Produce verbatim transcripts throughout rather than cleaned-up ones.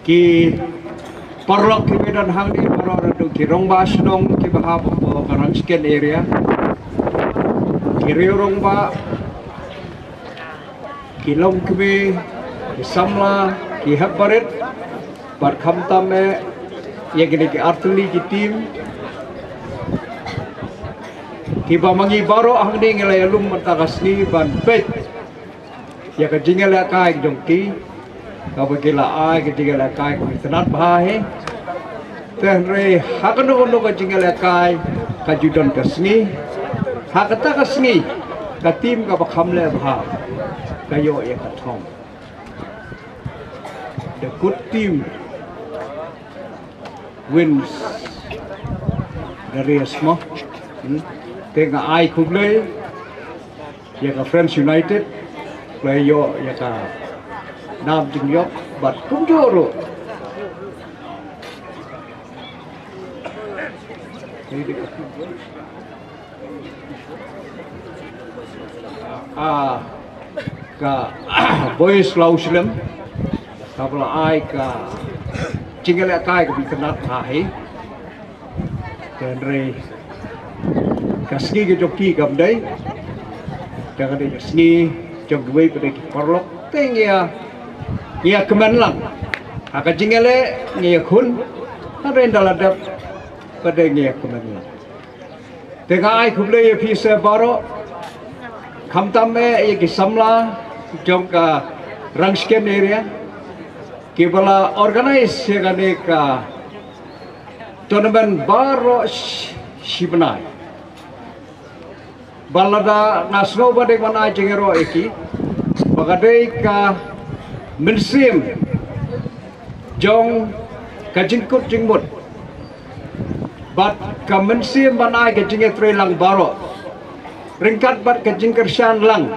Ki paralok kiba don hangne baroh, naduh ki rangbah shnong kiba hap hapoh ka Rangshken area, ki riew rangbah, ki longkmie, ki samla, ki hep barit, bad khamtam eh ïa kine ki artylli ki team kiba ma ngi baroh hangne ngi la ïalum mynta ka sngi ban peit ïa ka jingïalehkai jong ki, kaba ki la ai ka jingïalehkai kaba itynnad bha hi. Te hynrei ha kano kano ka jingïalehkai ka ju don ka sngi. Ha kata ka sngi ka team kaba kham leh bha ka ïoh ïa ka thong. The good team wins the race mo. Hmm? Te nga ai khublei ïa ka Friends United, khlem ïoh ïa ka nam jingïoh bad kumjuh ruh. Ah, ka Boys Lauslem, kaba la ai ka jingïalehkai kaba itynnad bha hi. Te hynrei ka sngi ka jong ki kam dei, ka dei ka sngi jong kiwei pat de ki paralok. Te ngi ïa, ngi ïa kmen lang ha ka jingïaleh, ngi ïa khun, hynrei ynda la dep pat de ngi ïa kmen lang. Te nga ai khublei ïa phi sa baroh, khamtam eh ïa ki samla jong ka Rangshken area kiba la organize ïa kane ka tournament baroh shi, shi bnai. Bad lada nga sngew ba dei ban ai jingïaroh ïa ki, ba ka dei ka mynsiem jong ka jingkut jingmut bad ka mynsiem ban ai ka jingïatreilang baroh ryngkat bad ka jingkyrshan lang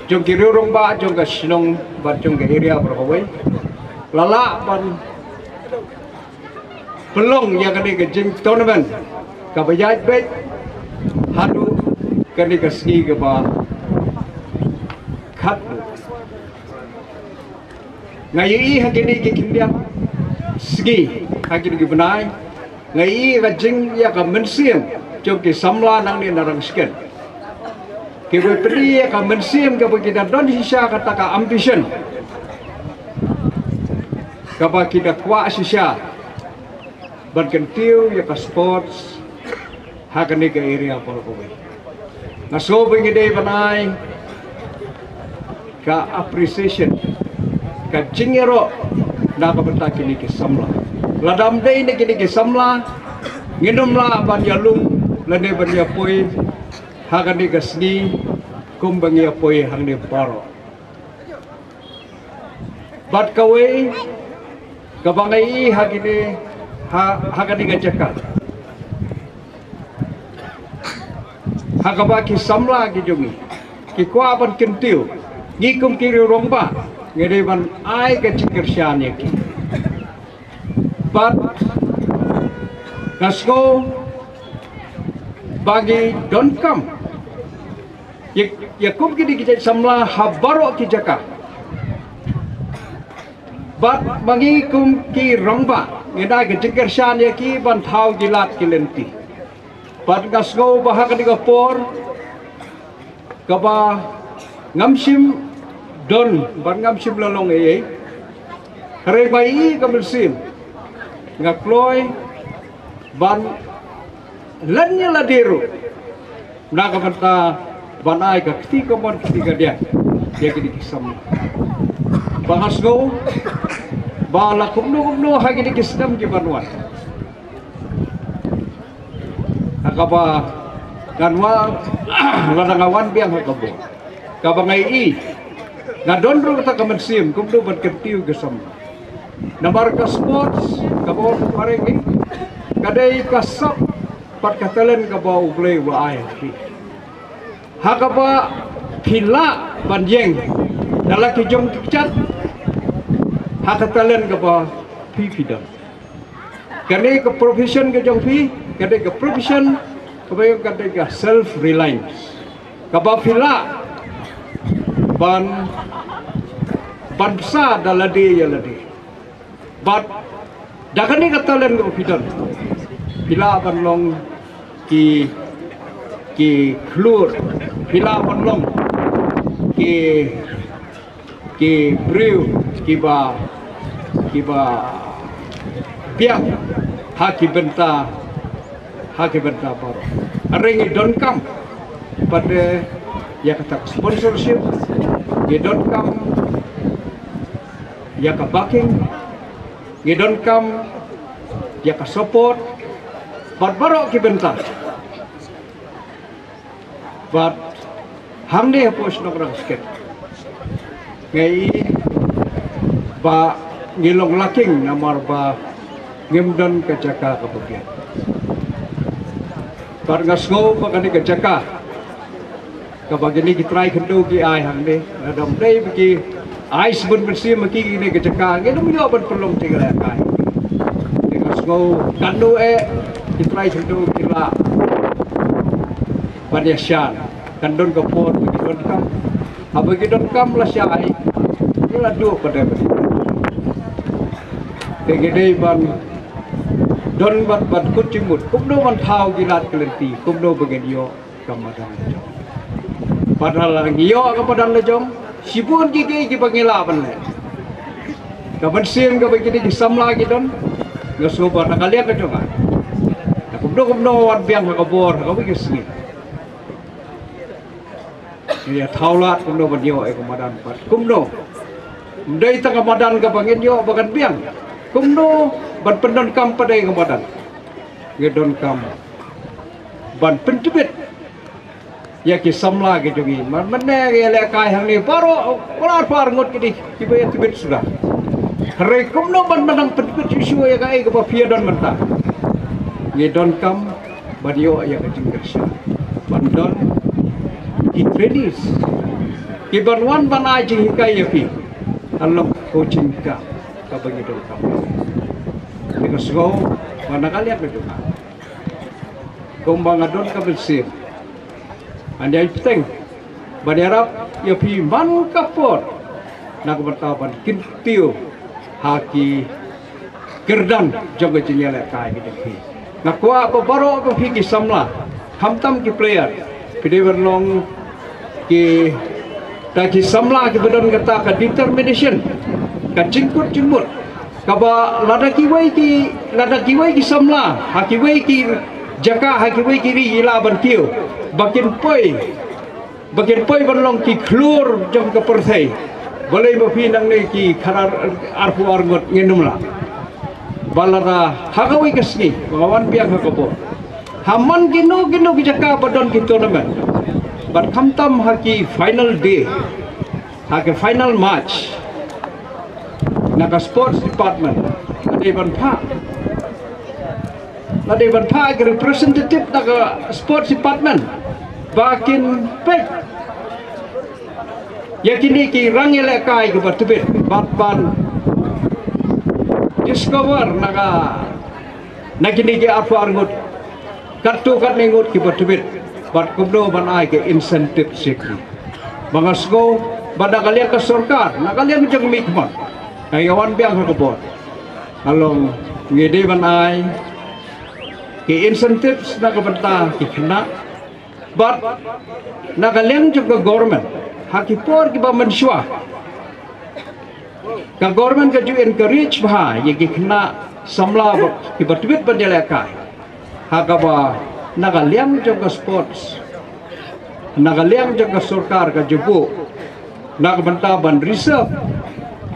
jong ki riew rangbah jong ka shnong bad jong ka area baroh kawei. La lah ban pynlong ïa kane ka jing tournament kaba ïaid beit haduh kane ka sngi kaba khatduh. Nga ïohi ha kine ki khyndiat sngi, ha kine ki bnai, nga ïohi ka jing ïa ka mynsiem jong ki samla nangne na Rangshken, kiba pynïoh ïa ka mynsiem kaba ki da don shisha, kata ka ambition kaba ki da kwah shisha ban kyntiew ïa ka sports ha kane ka area baroh kawei. Nga sngew ba ngi dei ban ai ka appreciation, ka jingïaroh na ka bynta kine ki samla. Lada ym dei na kine ki samla, ngin ym lah ban ïalum lane ban ïapoi ha kane ka sngi kumba ngi ïapoi hangne baroh. Bad kawei kaba nga ïohi ha kine, ha, ha kane ka jaka, ha kaba ki samla ki jong ngi ki kwah ban kyntiew, ngi kum ki riew rangbah ngi dei ban ai ka jingkyrshan ïa ki. Bad nga sngew ba ngi donkam ïa, ïa kum kine ki jait samla ha baroh ki jaka. Bad ma ngi kum ki rangbah ngin ai ka jingkyrshan ïa ki ban thaw ki lad ki lynti. Bad nga sngew ba ha kane ka por kaba ngam shym don bad ngam shym la long ei ei, hynrei ba ïohi ka mynsiem, nga kloi ban len ïa lade ruh na ka bynta ban ai ka kti kamon kti kadiang ïa kine ki samla. Ba nga sngew ba la kumno kumno ha kine ki snem ki ban wan, ha kaba ngan wan, lada nga wan biang ha ka bor, kaba nga ïohi, nga don ruh kata ka mynsiem kumno ban kyntiew ki samla. Namar ka sports kaba ong phareng ni ka dei ka sap bad ka talent kaba U Blei u la ai ha phi. Ha kaba phi lah ban ïeng da la ki jong ki kjat ha ka talent kaba phi phi don. Kane ka profession ka jong phi ka dei ka profession kaba ïoh ka dei ka self reliance, kaba phi lah ban, ban bsa da lade ïa lade. Bad da kane ka talent kaba phi don, phi lah ban long ki, ki khlur, phi lah ban long ki, ki briew kiba, kiba biang ha ki bynta, ha ki bynta baroh. Hynrei ngi donkam pat ïa kata ka sponsorship, ngi donkam ïa ka backing, ngi donkam ïa ka support bad baroh ki bynta. Bad hangne hapoh shnong Rangskhet, nga i ba ngi long lacking namar ba ngim don ka jaka kaba biang. Bad nga sngew ba kane ka jaka kaba kine ki trai khyndew ki ai hangne, lada ym dei ba ki ai sbun mynsiem ha ki kine ki jaka, ngin ym ïoh ban pynlong jingïalehkai. Te nga sngew katno eh ki trai khyndew ki lah ban ïashan, kan don ka por ba ki donkam. Haba ki donkam lashai, ki la duh pat ïa ka. Te ngi dei ban don bad ban kut jingmut kumno ban thaw ki lad ki lynti, kumno ba ngin ïoh ka madan la jong. Bad lada ngi ïoh ka madan la jong, shibun ki, ki, kiba ngi lah ban leh. Ka mynsiem kaba kine ki samla ki don, nga sngew ba na ka liang ka jong nga, da kumno kumno wan biang ha ka bor ha kawei ka sngi, ngi ïa thaw lad kumno ban ïoh ïa ka madan bad kumno. Ym dei tang ka madan kaba ngin ïoh ba kan biang, kumno ban pyndonkam pat ïa ka madan. Ngi donkam ban pyntbit ïa ki samla ki jong ngi. Man, mynne ngi ïalehkai hangne baroh, baroh arphew ar ngut ki dei kiba ïatbit suda. Hynrei kumno ban, ban nang pyntbit shuh shuh ïa kaei kaba phi ïa don mynta. Ngi donkam ban ïoh ïa ka jingkyrshan, ban don ki trainees kiban wan ban ai jinghikai ïa phi. Ka long coaching camp kaba ngi donkam. Ngi ka sngew ba na ka liang ka jong nga, kumba nga don ka mynsiem, ngan ïai bteng ban ïarap ïa phi man ka por na ka bynta ban kyntiew ha ki kyrdan jong ka jingïalehkai ka jong phi. Nga kwah ba baroh ba phi ki samla, khamtam ki player, phi dei ban long ki, da ki samla kiba don kata ka determination, ka jingkut jingmut, kaba lada kiwei ki, lada kiwei ki samla ha kiwei ki jaka, ha kiwei ki ri, ki lah ban kiew ba kin poi, ba kin poi ban long ki khlur jong ka pyrthei. Balei ma phi nangne ki khadar arphew ar ngut ngin ym lah. Ba lada ha kawei ka sngi ba nga wan biang ha ka bor, ha man kino kino ki jaka ba don ki tournament, bad khamtam ha ki final day, ha ki final match, na ka sports department la dei ban phah, la dei ban phah ki representative na ka sports department ba kin peit ïa kine ki rangïalehkai kiba tbit bad ban discover na ka, na kine ki arphew ar ngut, katto katne ngut kiba tbit, bad kumno ban ai ka incentive sha ki. Ba nga sngew ba na ka liang ka sorkar, na ka liang jong i Mihkhmat, nga ïa wan biang ha ka bor, nga long ngi dei ban ai ki incentives na ka bynta ki khynnah. Bad na ka liang jong ka government, ha ki por kiba mynshuwa, ka government ka ju encourage bha ïa ki khynnah samla ba, kiba tbit ban ïalehkai. Ha kaba na ka liang jong ka sports, na ka liang jong ka sorkar ka ju buh na ka bynta ban reserve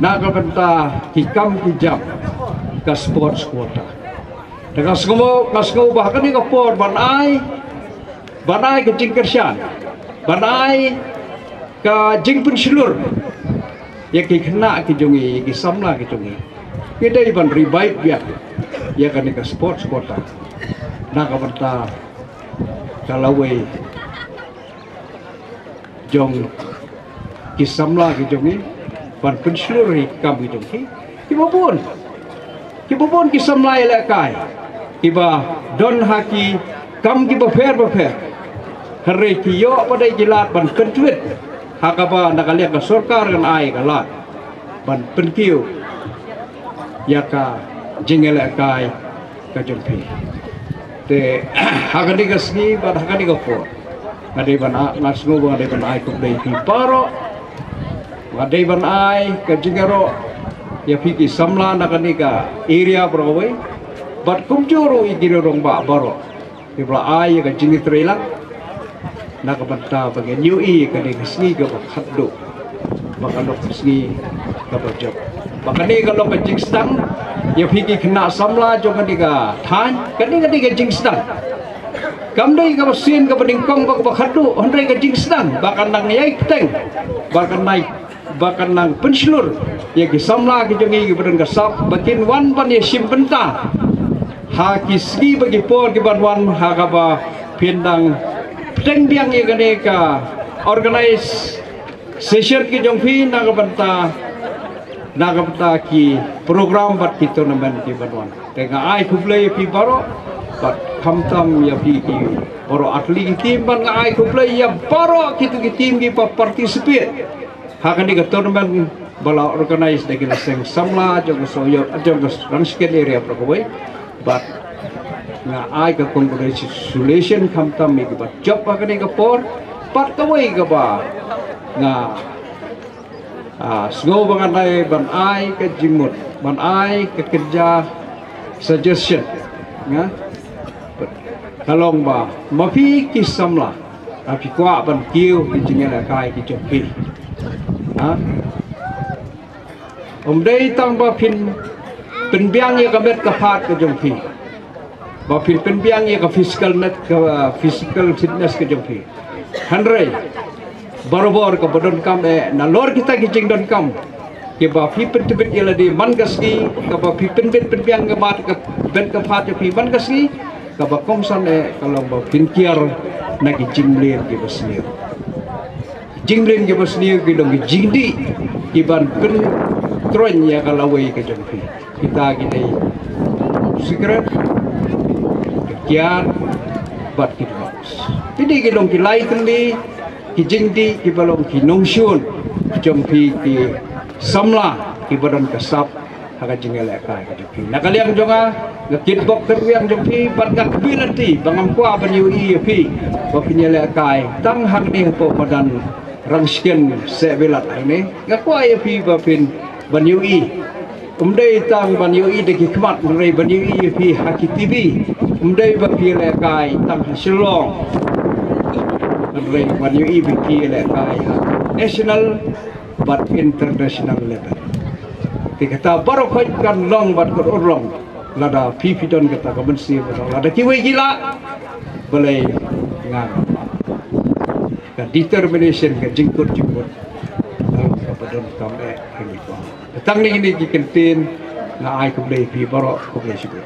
na ka bynta ki kam ki jam, ka sports quota. Te nga sngew, nga sngew ba ha kane ka por ban ai, ban ai ka jingkyrshan, ban ai ka jingpynshlur ïa ki khynnah ki jong ngi, ïa ki samla ki jong ngi, ngi dei ban revive biang ïa kane ka sports quota na ka bynta ka lawei jong ki samla ki jong ngi, ban pynshlur ïa ki kam ki jong ki. Kiba bun, kiba bun ki samla ïalehkai kiba don ha ki kam kiba pher bapher, hynrei ki ïoh pat de ki lad ban pyntbit ha kaba na ka liang ka sorkar kan ai ka lad ban pynkiew ïa ka jingïalehkai ka jong phi. Te ha kane ka sngi bad ha kane ka por, nga dei ban ai, nga sngew ba nga dei ban ai khublei ïa phi baroh. Nga dei ban ai ka jingïaroh ïa phi ki samla na kane ka area baroh kawei, bad kumjuh ruh ïa ki rangbah baroh kiba la ai ïa ka jingïatreilang na ka bynta ba ngin ïohi ïa kane ka sngi kaba khatduh, ba ka long ka sngi kaba jop, ba kane ka long ka jingsdang ïa phi ki khynnah samla jong kane ka thaiñ. Kane, kane ka jingsdang kam dei kaba sien kaba nyngkong ba kaba khatduh, hynrei ka jingsdang ba kan nang ïai bteng, ba kan nang ba kan nang pynshlur ïa ki samla ki jong ngi kiba don ka sap ba kin wan ban ïashim bynta ha ki sngi bad ki por ki ban wan, ha kaba phin dang pynbiang ïa kane ka organization ki jong phi na ka bynta, na ka bynta ki program bad ki tournament ki ban wan. Te nga ai khublei ïa phi baroh, bad khamtam ïa phi ki baroh athletic team, bad nga ai khublei ïa baroh kito ki team kiba participate ha kane ka tournament ba la organize da ki la seng samla jong ka Sohiong, jong ka Rangshken area baroh kawei. Bad nga ai ka congratulation khamtam ïa kiba jop ha kane ka por. Bad kawei kaba nga, ah, sngew ba nga dei ban ai ka jingmut, ban ai ka kynja suggestion, nga ka long ba ma phi ki samla, ah, phi kwah ban kiew ki jingïalehkai ki jong phi, ha, ym dei tang ba phin pynbiang ïa ka met ka phad ka jong phi, ba phin pynbiang ïa ka physical net, ka physical fitness ka jong phi, hynrei barabor kaba donkam eh nalor kita ki jingdonkam kiba phi pyntbit ïa lade man ka sngi, kaba phi pynbit pynbiang ïa ka met ka, met ka phad jong phi man ka sngi, kaba kongsan eh ka long ba phin kiar na ki jingmlien kiba sniew. Jingmlien kiba sniew ki long ki jingdih kiban pyntroiñ ïa ka lawei ka jong phi. Kita ki dei sikret, ka kiad bad ki drugs. Kine ki long ki lai tylli ki jingdih kiba long ki nongshun jong phi ki samla kiba don ka sap ha ka jingïalehkai ka jong phi. Na ka liang jong nga, nga kitbok kyrwiang jong phi bad nga kbilati ba ngam kwah ban ïohi ïa phi ba phin ïalehkai tang hangne hapoh madan Rangshken Sehbilat hangne. Nga kwah ïa phi ba phin ban ïohi, ym dei tang ban ïohi da ki khmat, hynrei ban ïohi ïa phi ha ki TV. Ym dei ba phi ïalehkai tang ha Shillong, hynrei ban ïohi ba phi ïalehkai ha national bad international level. Te kata baroh khoit kan long bad kan urlong lada phi phi don kata ka mynsiem, lada kiwei ki lah, balei nga, ka determination, ka jingkut jingmut ka long kaba donkam eh ha ngi baroh. Te tang kine ki kyntien, nga ai khublei phi baroh, khublei shibun.